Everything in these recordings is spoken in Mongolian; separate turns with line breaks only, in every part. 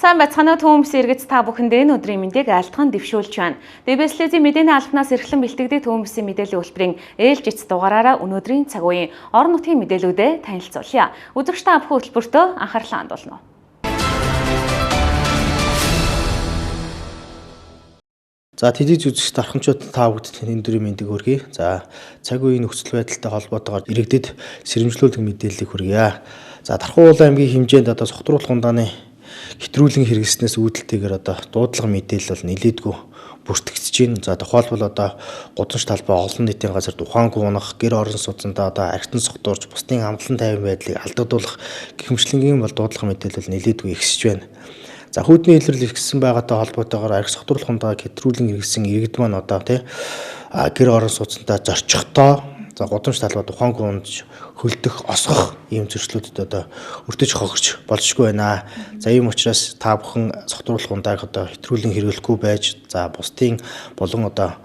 Сайн байцгаана уу, Төмс иргэц та бүхэндээ энэ өдрийн мэндийг айлтган дэвшүүлж байна. DBS телевизийн мэдээний албанаас эрхлэн бэлтгэдэг Төмсийн мэдээллийн хөтөлбөрийн ээлж эц дугаараараа өнөөдрийн цаг үеийн орон нутгийн мэдээлүүдэд танилцуулъя. Үзэгч та бүхэн хөтөлбөртөө анхаарлаа хандуулна.
За, телевиз үзэгч дархамчууд та бүхэнд энэ өдрийн мэндийг хүргэе. За, цаг үеийн нөхцөл байдалтай холбоотойгоор иргэдэд сэрэмжлүүлэх мэдээллийг хүргье. За, Дархан Уулын аймгийн хэмжээнд одоо согтруулах ундааны хэтрүүлэн хэрэглэснээс үүдэлтэйгээр одоо дуудлага мэдээлэл бол нэлээдгүй бүртгэгдэж байна. За, тухайлбал одоо гудамж талбай, олон нийтийн газар ухаангүй унах, гэр орон сууцндаа одоо архитан согтуурч бусдын амгалан тайван байдлыг алдагдуулах гэх мэтчилэнгийн бол дуудлага мэдээлэл бол нэлээдгүй ихсэж байна. За, хүүдний илрэл ихссэн байгаатай холбоотойгоор архи согтруулах ундааг хэтрүүлэн хэрэглэсэн иргэд маань одоо тий гэр орон сууцндаа зорчихдоо, за, гудамж талбайд ухаангүй унаж хөлдөх, осгох ийм зөрчлүүдэд одоо өртөж хохирч болжгүй байна. За, ийм учраас та бүхэн согтруулах ундааг одоо хэтрүүлэн хэрэглэхгүй байж, за, бусдын болон одоо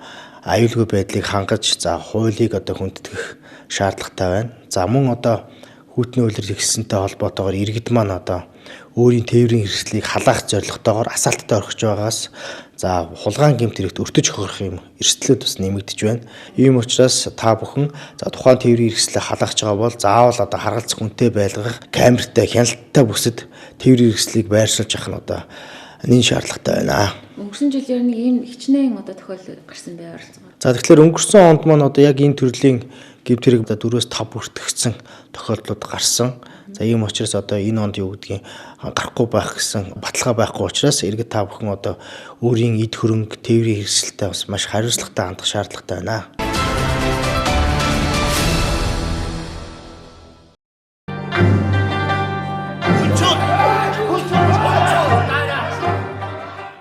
аюулгүй байдлыг хангаж, за, хуулийг одоо хүндэтгэх шаардлагатай байна. За, мөн одоо хүйтний улирал ихсэнтэй холбоотойгоор иргэд маань одоо өөрийн тээврийн хэрэгслийг халаах зорилготойгоор асаалттай орхиж байгаас, за, хулгайн гэмт хэрэгт өртөж хохирох юм эрсдлүүд бас нэмэгдэж байна. Ийм учраас та бүхэн, за, тухайн тээврийн хэрэгслээ халаах байгаа бол заавал одоо харгалзах үнэтэй байлгах камертай, хяналттай бүсэд тээврийн хэрэгслийг байршуулж явах нь одоо нэн шаардлагатай байна.
Өнгөрсөн жил ер нь ийм хичнээн одоо тохиолдол гарсан бай ойролцоогоор?
За, тэгэхээр өнгөрсөн онд маань одоо яг энэ төрлийн гэмт хэрэг одоо 4-5 бүртгэгдсэн тохиолдлууд гарсан. За, ийм учраас одоо энэ онд юу гэдгийг гарахгүй байх гэсэн баталгаа байхгүй учраас иргэд та бүхэн одоо өөрийн эд хөрөнгө, тээврийн хэрэгсэлтэй бас маш хариуцлагатай хандах шаардлагатай байна.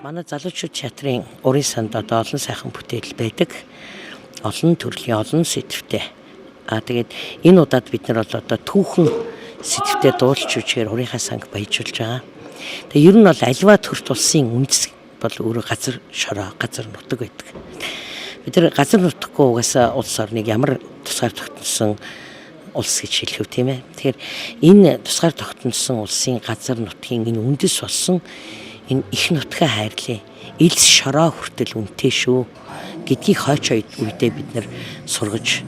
Манай залуучууд театрын урын санд одоо олон сайхан бүтээл байдаг. Олон төрлийн, олон сэдвтэй. А тэгээд энэ удаад бид нар бол одоо түүхэн сэдвтэй дуулж жүжигээр урынхаа санг баяжуулж байгаа. Тэгээ ер нь бол альва төрт улсын үндэс бол өөрөө газар шороо, газар нутаг байдаг. Бид нар газар нутаггүй угаасаа улс орныг ямар тусгаар тогтносон улс гэж хэлэх вэ, тийм ээ. Тэгэхээр энэ тусгаар тогтносон улсын газар нутгийн энэ үндэс болсон энэ их нутгаа хайрлаа. Элс шороо хүртэл үнэтэй шүү гэдгийг хойч үедээ бид нар сургаж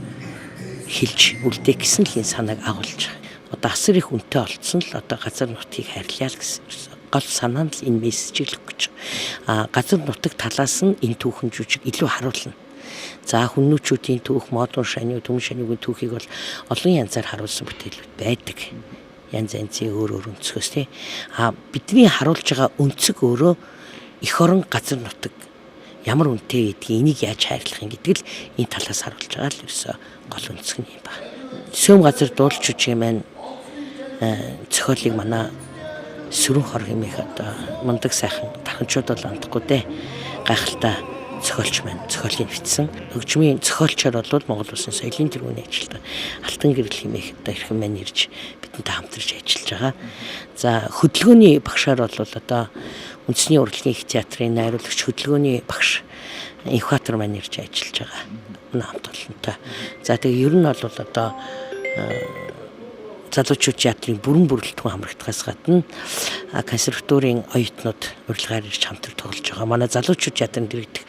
хэлж үлдээх гэсэн л энэ санааг агуулж байгаа. Одоо асар их үнэтэй олцсон л одоо газар нутгийг хайрлаа л гэсэн гол санаа нь л энэ мессежийг л өгч. А газар нутаг талаас нь энэ түүхэн жүжиг илүү харуулна. За, хүннүүчүүдийн түүх, модун шаниу, түмэн шаниугийн түүхийг бол олон янзаар харуулсан бүтээлүүд байдаг. Янз янзын өөр өөр өнцгөөс, тий. А бидний харуулж байгаа өнцөг өөрөө эх орон газар нутаг ямар үнэтэй гэдгийг, энийг яаж хайрлах юм гэдэг л энэ талаас харуулж байгаа л ерөөсөө гол өнцөг нь юм байна. Сөм газар дуулж жүжиг маань зохиолыг манай сөрөн хор хэмээх одоо мундаг сайхан дарханчууд бол андахгүй дээ. Гайхалтай зохиолч маань зохиолыг бичсэн. Хөгжмийн зохиолчоор бол Монгол Улсын соёлын тэргүүний ажилтан Алтан гэрэл хэмээх одоо эрхэм маань ирж бидэнтэй хамтарч ажиллаж байгаа. За, хөдөлгөөний багшаар бол одоо үндэсний урлагийн их театрын найруулагч, хөдөлгөөний багш Инхбатар маань ирж ажиллаж байгаа. Манай хамт олонтой. За, тэгээ ер нь бол одоо залуучууд театрын бүрэн бүрэлдэхүүн хамрагдахаас гадна консерваторийн оюутнууд урилгаар ирж хамтар тоглож байгаа. Манай залуучууд театрын дэрэгдэх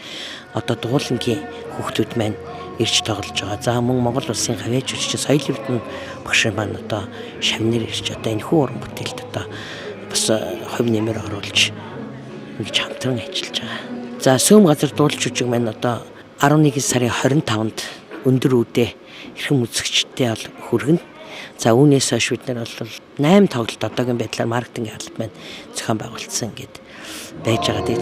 одоо дуулангийн хүүхдүүд маань ирж тоглож байгаа. За, мөн Монгол Улсын гавьяа жүжигчин Соёл Эрдэнэ багш маань одоо шавнар ирж одоо энэ хүү уран бүтээлд одоо бас хувь нэмэр оруулж ингэж хамтран ажиллаж байгаа. За, сөм газар дуулж жүжиг маань одоо 11 сарын 25-нд өндөр үүдээ эрхэм үзэгчдээ бол хүргэнэ. За, үүнээс хойш бид нар бол 8 тоглолт одоогийн байдлаар маркетингийн алба маань зохион байгуулсан гэд байж байгаа тий.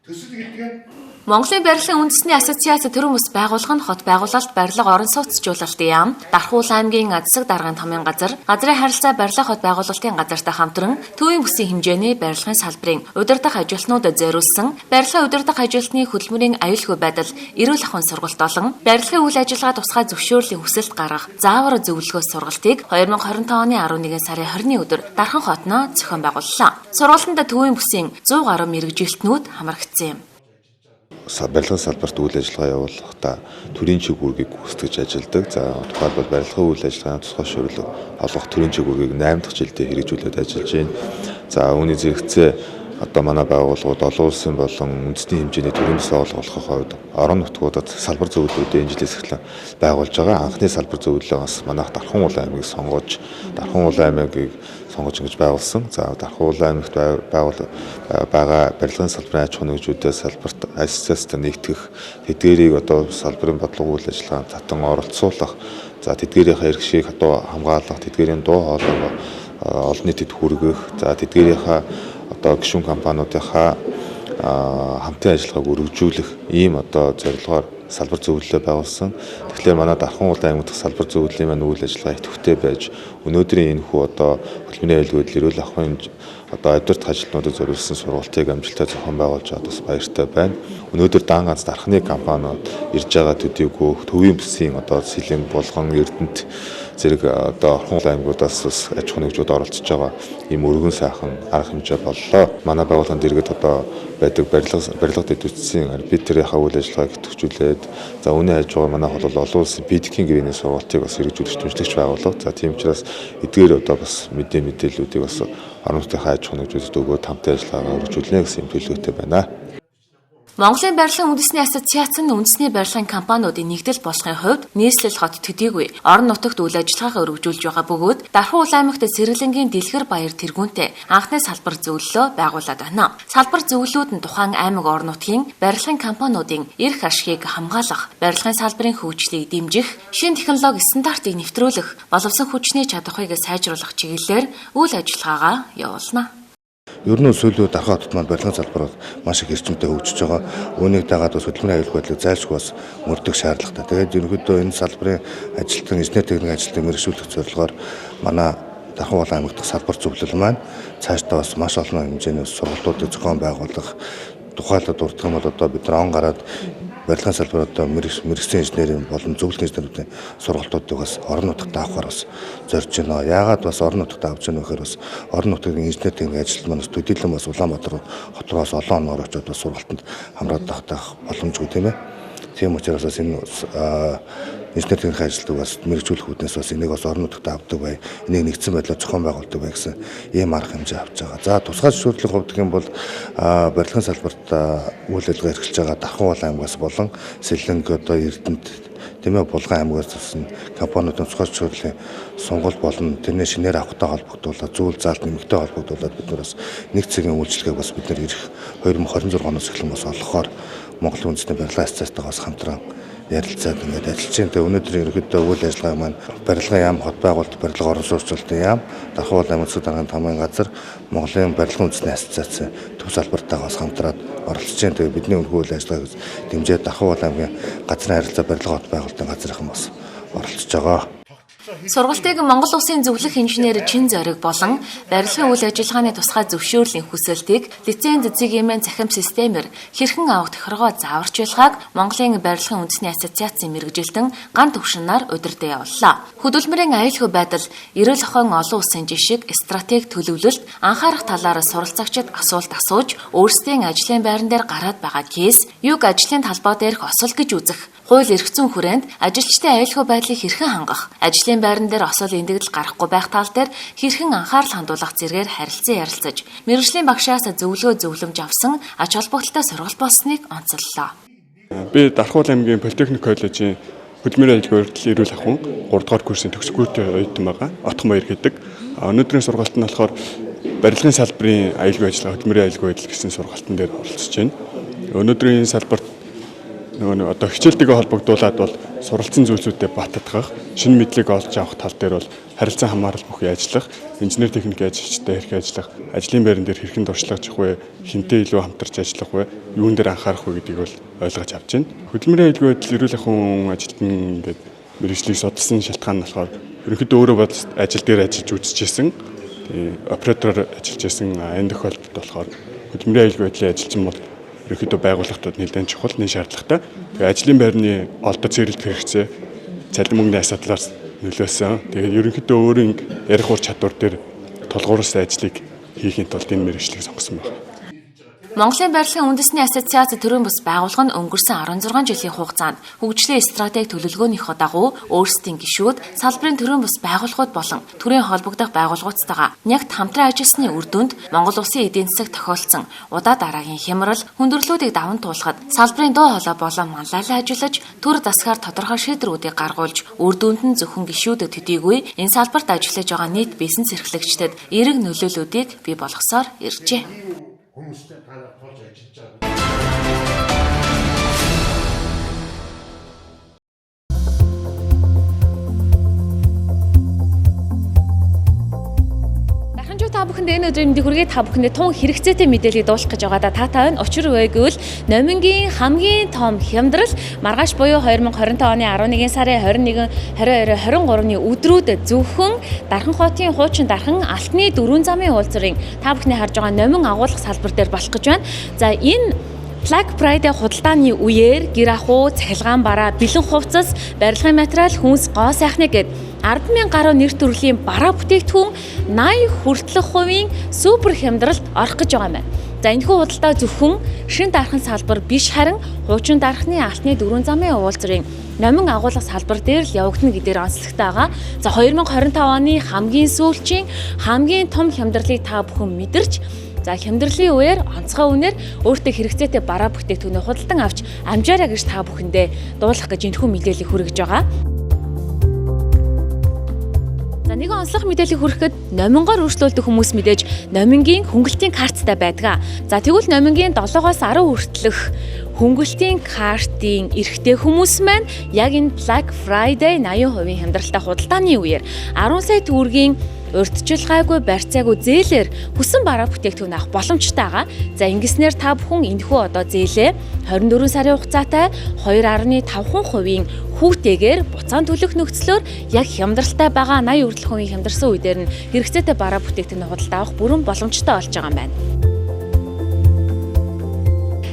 Төсөл гэдэг нь
Монголын барилгын үндэсний ассоциац төрийн бүс байгууллага нь хот байгуулалт, барилга, орон сууцжуулалтын яам, Дархуул аймгийн Адсаг даргын томын газар, газрын харилцаа барилга хот байгуулалтын газартай хамтран төвийн бүсийн хэмжээний барилгын салбарын удирдах ажилтнуудад зориулсан барилгын удирдах ажилтны хөдөлмөрийн аюулгүй байдал, эрүүл ахуйн сургалт болон барилгын үйл ажиллагаа тусгай зөвшөөрлийн хүсэлт гаргах заавар зөвлөгөө сургалтыг 2025 оны 11 сарын 20-ны өдөр Дархан хотноо зохион байгууллаа. Сургалтанд төвийн бүсийн 100 гаруй мэргэжилтнүүд хамрагдсан юм.
Барилгын салбарт үйл ажиллагаа явуулахдаа төрийн чиг үүргийг гүйцэтгэж ажилладаг. За тухайлбал барилгын үйл ажиллагааны тусгай шүүрлэг олгох төрийн чиг үүргийг 8 дахь жилдээ хэрэгжүүлээд ажиллаж байна. За үүний зэрэгцээ одоо манай байгууллагууд олон улсын болон үндэсний хэмжээний төрийн төсөө олгохын хувьд орон нутгуудад салбар зөвлөлүүдээ энэ жилээс эхлэн байгуулж байгаа. Анхны салбар зөвлөлөө бас манайх Дархан Улаан аймгийг сонгож, Дархан Улаан аймгийг сонгож ингэж байгуулсан. За Дархан Улаан аймагт байгаа барилгын салбарын аж ахуйн нэгжүүдээ салбарт ассоциацтай нэгтгэх, тэдгээрийг одоо салбарын бодлого үйл ажиллагаанд татан оролцуулах, за тэдгээрийнхээ эрх шийг хатуу хамгаалах, тэдгээрийн дуу хоолойг олон нийтэд хүргэх, за тэдгээрийнхээ одоо гишүүн компаниудынхаа хамтын ажиллагааг өргөжүүлэх ийм одоо зорилгоор салбар зөвлөлөө байгуулсан. Тэгэхээр манай Дархан Улаан аймаг дахь салбар зөвлөлийн маань үйл ажиллагаа идэвхтэй байж өнөөдрийн энэ хүү одоо хөдөлмөрийн аюулгүй байдал эрүүл ахуйн одоо удирдах ажилтнуудад зориулсан сургалтыг амжилттай зохион байгуулж байгаад бас баяртай байна. Өнөөдөр даан ганц Дарханы компаниуд ирж байгаа төдийгүй төвийн бүсийн одоо Сэлэн, Булган, Эрдэнэт зэрэг одоо Орхон аймагудаас бас аж ахуйн нэгжүүд оролцож байгаа ийм өргөн сайхан арга хэмжээ боллоо. Манай байгууллагын дэргэд одоо байдаг барилга дэд бүтцийн арбитрийнхаа үйл ажиллагааг идэвхжүүлээд за үүний хажуугаар манай бол олон улсын ПДК-ийн гэрээний сургалтыг бас хэрэгжүүлэх түншлэгч байгууллага. За тийм учраас эдгээр одоо бас мэдээллүүдийг бас орон нутгийн аж ахуйн нэгжүүдэд өгөөд хамтын ажиллагаагаа өргөжүүлнэ гэсэн юм төлөвлөгөөтэй байна.
Монголын барилгын үндэсний ассоциац нь үндэсний барилгын компаниудын нэгдэл болохын хувьд нийслэл хот төдийгүй орон нутагт үйл ажиллагаагаа өргөжүүлж байгаа бөгөөд Дархан Улаан аймагт Сэргэлэнгийн Дэлгэр баяр тэргүүнтэй анхны салбар зөвлөлөө байгуулад байна. Салбар зөвлөлүүд нь тухайн аймаг орон нутгийн барилгын компаниудын эрх ашигыг хамгаалах, барилгын салбарын хөгжлийг дэмжих, шинэ технологи стандартыг нэвтрүүлэх, боловсон хүчний чадварыг сайжруулах чиглэлээр үйл ажиллагаагаа явуулна.
Ер нь сүүлийн үед Дархан хотод маань барилгын салбар бол маш их эрчимтэй хөгжиж байгаа. Үүнийг дагаад бас хөдөлмөрийн аюулгүй байдлыг зайлшгүй бас мөрдөх шаардлагатай. Тэгээд ерөнхийдөө энэ салбарын ажилтан, инженер техникийн ажилтныг мэргэшүүлэх зорилгоор манай Дархан Улаан аймаг дахь салбар зөвлөл маань цаашдаа бас маш олон хэмжээний сургалтуудыг зохион байгуулах, тухайлбал дурдах юм бол одоо бид нар он гараад барилгын салбар одоо мэргэсэн инженерийн болон зөвлөх инженерүүдийн сургалтуудыг бас орон нутагт авахар бас зорж байна. Яагаад бас орон нутагт авч яах вэ гэхээр бас орон нутгийн инженер техникийн ажилтнууд маань бас төдийлөн бас Улаанбаатар хот руу бас олон оноор очиод бас сургалтанд хамраад авах боломжгүй тийм ээ. Тийм учраас бас энэ инженер техникийн ажилтныг бас мэргэжүүлэх үүднээс бас энийг бас орон нутагт авдаг бай. Энийг нэгдсэн байдлаар зохион байгуулдаг бай гэсэн ийм арга хэмжээ авч байгаа. За тусгай зөвшөөрлийн хувьд гэх юм бол барилгын салбарт үйл ажиллагаа эрхэлж байгаа Дархан Улаан аймагаас болон Сэлэнг одоо Эрдэнэт тийм ээ Булган аймагаас төссөн компаниудын тусгай зөвшөөрлийн сонголт болон тэрний шинээр авахтай холбогдуулаад зүйл заалт нэмэгтэй холбогдуулаад бид нар бас нэг цагийн үйлчилгээг бас бид нар ирэх 2026 оноос эхлэн бас олгохоор Монголын үндэсний барилгын ассоциацтайгаа бас хамтран ярилцаад ингээд ажиллаж байна. Тэгээ өнөөдөр ерөнхийдөө үйл ажиллагаа маань барилгын яам, хот байгуулалт, барилга орон сууцлалтын яам, Дархан Улаан аймаг засаг даргын тамгын газар, Монголын барилгын үндэсний ассоциац төв салбартайгаа бас хамтраад оролцож байна. Тэгээ бидний өнөхөө үйл ажиллагааг дэмжиж Дархан Улаан аймгийн газрын харилцаа барилга хот байгуулалтын газрынхан бас оролцож байгаа.
Сургалтыг Монгол Улсын зөвлөх инженер Чин Зориг болон барилгын үйл ажиллагааны тусгай зөвшөөрлийн хүсэлтийг лиценз зэгийн цахим системээр хэрхэн авах тохиргоо зааварчилгааг Монголын барилгын үндэсний ассоциацийн мэргэжилтэн Ган Төвшиннаар удирдах явууллаа. Хөдөлмөрийн аюулгүй байдал, эрүүл ахуйн олон улсын жишг, стратеги төлөвлөлт, анхаарах талаар суралцагчид асуулт асууж, өөрсдийн ажлын байран дээр гараад байгаа кейс, юг ажлын талбай дээрх осол гэж үзэх, хууль эрх зүйн хүрээнд ажилчдын аюулгүй байдлыг хэрхэн хангах, ажлын байран дээр осол эндэгдэл гарахгүй байх тал дээр хэрхэн анхаарал хандуулах зэргээр харилцан ярилцаж, мэргэжлийн багшаас зөвлөгөө зөвлөмж авсан ач холбогдолтой сургалт болсныг онцоллоо.
Би Дархан Улаан аймгийн Политехник коллежийн хөдөлмөрийн аюулгүй байдал эрүүл ахуйн 3 дугаар курсын төгсгөлтэй оюутан байгаа. Отхон Баяр гэдэг. Өнөөдрийн сургалт нь болохоор барилгын салбарын аюулгүй ажиллагаа, хөдөлмөрийн аюулгүй байдал гэсэн сургалтын дээр оролцож байна. Өнөөдрийн салбарт нөгөө одоо хичээлтэйгээ холбогдуулаад бол суралцсан зүйлсүүдэд баттгах, шинэ мэдлэг олж авах тал дээр бол харилцан хамаарал бүхий ажиллах, инженер техникийн ажилчтай хэрхэн ажиллах, ажлын байран дээр хэрхэн туршлагажих вэ, хинтээ илүү хамтарч ажиллах вэ, юун дээр анхаарах вэ гэдгийг бол ойлгож авч байна. Хөдөлмөрийн аюулгүй байдал эрүүл ахуйн ажилтан ингээд мэргэжлийг судалсан шалтгаан нь болохоор ерөнхийдөө өөрөө бол ажил дээр ажиллаж үзчихсэн. Тэгээ оператороор ажиллаж байсан. Энэ тохиолдолд болохоор хөдөлмөрийн аюулгүй байдлын ажилчин бол ерөнхийдөө байгууллагатад нэлээд чухал, нэг шаардлагатай. Тэгээ ажлын байрны олдоц сэрэлтэх хэрэгцээ, цалин мөнгөний асуудлаар нөлөөсөн. Тэгээд ерөнхийдөө өөрийн ярих ур чадвар дээр тулгуурласан ажлыг хийхийн тулд энэ мэргэжлийг сонгосон байна.
Монголын барилгын үндэсний ассоциац төрийн бус байгууллага нь өнгөрсөн 16 жилийн хугацаанд хөгжлийн стратеги төлөвлөгөөнийхөө дагуу өөрсдийн гишүүд, салбарын төрийн бус байгууллагууд болон төрийн холбогдох байгууллагуудтайгаа нягт хамтран ажилласны үр дүнд Монгол улсын эдийн засаг тохиолдсон удаа дараагийн хямрал, хүндрэлүүдийг даван туулахад салбарын дуу хоолой болон манлайлан ажиллаж, төр засгаар тодорхой шийдвэрүүдийг гаргуулж, үр дүнд нь зөвхөн гишүүдэд төдийгүй энэ салбарт ажиллаж байгаа нийт бизнес эрхлэгчдэд эерэг нөлөөллүүдийг бий болгосоор иржээ.
Хүмүүстэй та нар тулж ажиллаж байгаа.
Дарханчуу та бүхэнд энэ өдрийн мэндийг хүргэе. Та бүхэндээ тун хэрэгцээтэй мэдээллийг дуулах гэж байгаадаа та та байна. Учир вэ гэвэл Номингийн хамгийн том хямдрал маргааш буюу 2025 оны 11 сарын 21, 22, 23-ны өдрүүд зөвхөн Дархан хотын хуучин Дархан Алтны дөрвөн замын уулзрын та бүхний харж байгаа Номин агуулгах салбар дээр болох гэж байна. За энэ Black Friday худалдааны үеэр гэр ахуй, цахилгаан бараа, бэлэн хувцас, барилгын материал, хүнс, гоо сайхны гээд 10,000 гаруй нэр төрлийн бараа бүтээгдэхүүн 80 хүртэлх хувийн супер хямдралд орох гэж байгаа юм байна. За энэхүү худалдаа зөвхөн шин дархан салбар биш харин хуучин дархны Алтны дөрвөн замын уулзрын Номин агуулга салбар дээр л явагдана гэдгээр онцлогтой байгаа. За 2025 оны хамгийн сүүлчийн хамгийн том хямдралыг та бүхэн мэдэрч, за хямдралын үеэр онцгой үнээр өөртөө хэрэгцээтэй бараа бүтээгдэхүүнээ худалдан авч амжаарай гэж та бүхэндээ дуулах гэж энэхүү мэдээллийг хүргэж байгаа. За нэгэн онцлог мэдээллийг хүрэхэд номингоор өршлөөлдөг хүмүүс мэдээж номингийн хөнгөлтийн карттай байдаг. За тэгвэл номингийн 7-оос 10 хүртэлх хөнгөлтийн картын эрхтэй хүмүүс маань яг энэ Black Friday 80% хямдралтай худалдааны үеэр 10 сая төгрөгийн урьдчилгаагүй барьцаагүй зээлээр хүсэн бараа бүтээгдэхүүн авах боломжтой байгаа. За ингэснээр та бүхэн энэхүү одоо зээлээ 24 сарын хугацаатай 2.5% хүүтэйгээр буцаан төлөх нөхцлөөр яг хямдралтай байгаа 80 хүртэлх хувийн хямдарсан үе дээр нь хэрэгцээтэй бараа бүтээгдэхүүн худалдаа авах бүрэн боломжтой болж байгаа юм байна.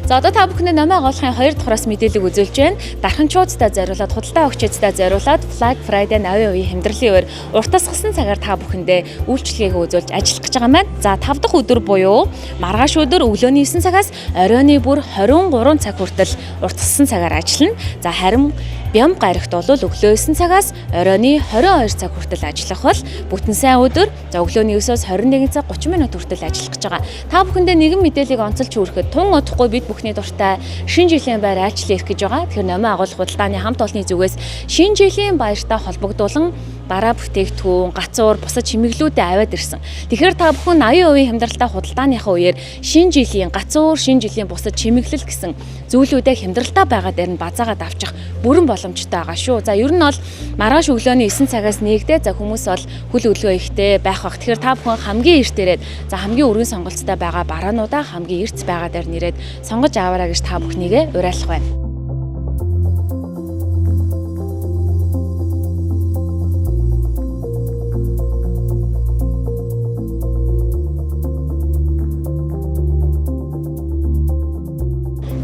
За одоо та бүхэндээ номын агуулгын 2 дахьраас мэдээлэл үзүүлж байна. Дарханчуудтай зориулаад, худалдаа өгчээдтэй зориулаад Black Friday 80% хямдралын үеэр уртасгасан цагаар та бүхэндээ үйлчилгээг үзүүлж ажиллах гэж байгаа юм байна. За 5 дахь өдөр буюу маргааш өдөр өглөөний 9 цагаас оройн бүр 23 цаг хүртэл уртассан цагаар ажиллана. За харин Бямб гарагт бол өглөө 9 цагаас оройн 22 цаг хүртэл ажиллах бол бүтэн сайн өдөр за өглөөний 9-оос 21 цаг 30 минут хүртэл ажиллах гэж байгаа. Та бүхэндээ нэгэн мэдээллийг онцолж хүрэхэд тун удахгүй бид бүхний дуртай шинэ жилийн байр айлчлал ирэх гэж байгаа. Тэгэхээр номын агуулга худалдааны хамт олонны зүгээс шинэ жилийн баяртай холбогдуулан бараа бүтээгдэхүүн, гацуур, бусад чимэглүүдээ аваад ирсэн. Тэгэхээр та бүхэн 80% хямдралтай худалдааныхаа үеэр шинэ жилийн гацуур, шинэ жилийн бусад чимэглэл гэсэн зүйлүүдээ хямдралтай байгаа дээр нь базаагаад авчих бүрэн боломжтой байгаа шүү. За ер нь бол маргааш өглөөний 9 цагаас нэгдээ за хүмүүс бол хөл өглөө ихтэй байх бах. Тэгэхээр та бүхэн хамгийн эрт ирээд за хамгийн өргөн сонголттой байгаа бараануудаа хамгийн эрт байгаа дээр нэрээд сонгож аваарай гэж та бүхнийгээ уриалах байна.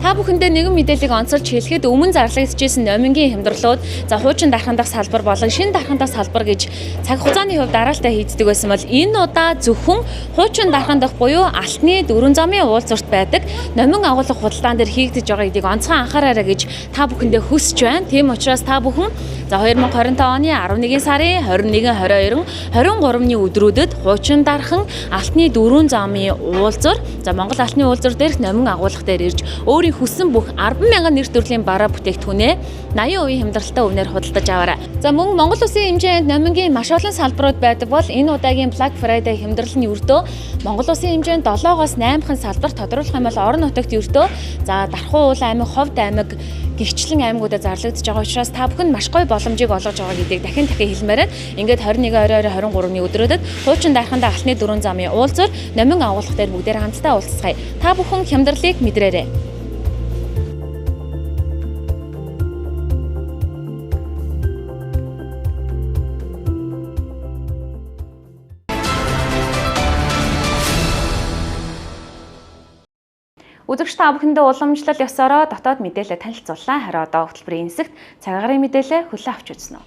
Та бүхэндээ нэгэн мэдээллийг онцолж хэлэхэд өмнө зарлагдчихсэн номингийн хямдралууд за хуучин дархан дахь салбар болон шинэ дархан дахь салбар гэж цаг хугацааны хувьд дараалтай хийгддэг байсан бол энэ удаа зөвхөн хуучин дархан дахь буюу Алтны дөрвөн замын уулзалт байдаг номин агуулга худалдаан дээр хийгдэж байгаа гэдгийг онцгой анхаараарай гэж та бүхэндээ хүсэж байна. Тийм учраас та бүхэн за 2025 оны 11 сарын 21, 22, 23-ны өдрүүдэд хуучин дархан Алтны дөрвөн замын уулзар за Монгол Алтны уулзар дээрх номин агуулга дээр ирж өөрийн хүссэн бүх 10,000 нэр төрлийн бараа бүтээгдэхүүнээ 80% хямдралтай үнээр худалдаж аваарай. За мөн Монгол улсын хэмжээнд номингийн маш олон салбарууд байдаг бол энэ удаагийн Black Friday хямдрал нь ердөө Монгол улсын хэмжээнд 7-оос 8хан салбар тодруулах юм бол орон нутагт ердөө за Дархан уул аймаг, Ховд аймаг гихчлэн аймагуудад зарлагдж байгаа учраас та бүхэн маш гоё боломжийг олгож байгаа гэдгийг дахин дахин хэлмээр байна. Ингээд 21, 22, 23-ны өдрүүдэд хуучин дархандаа Алтны дөрвөн замын уулзар номин агуулга дээр бүгдээр хамтдаа уулзцгаая. Та бүхэн хямдралыг мэдрээрэй. Үзэгч та бүхэндээ уламжлал ёсороо дотоод мэдээлэл танилцууллаа. Харин одоо хөтөлбөрийн хэсэгт цагаарын мэдээлэл хүлээн авч үзнэ.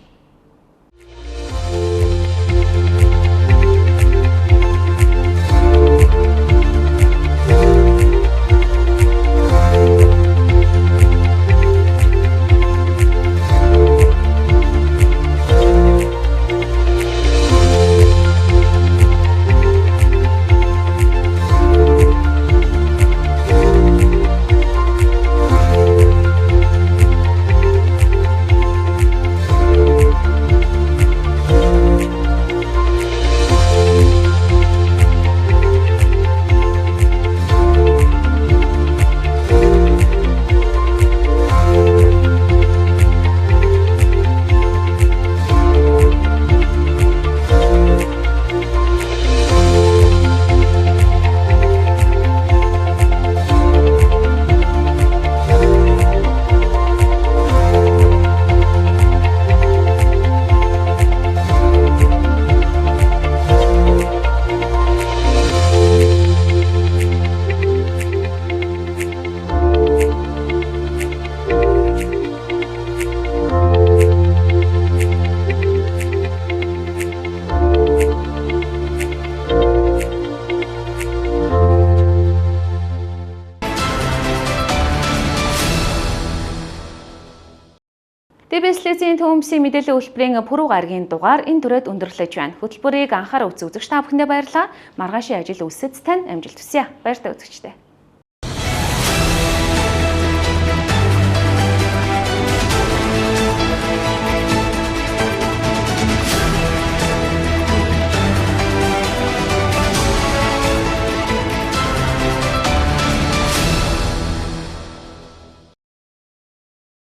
ТБС телевизийн Төмсийн мэдээллийн хөтөлбөрийн Пүрэв гарагийн дугаар энэ түрээд өндөрлөж байна. Хөтөлбөрийг анхаарал үзэгч та бүхэндээ баярлалаа. Маргаашийн ажил үйлсэд тань амжилт хүсье. Баяртай үзэгчдээ.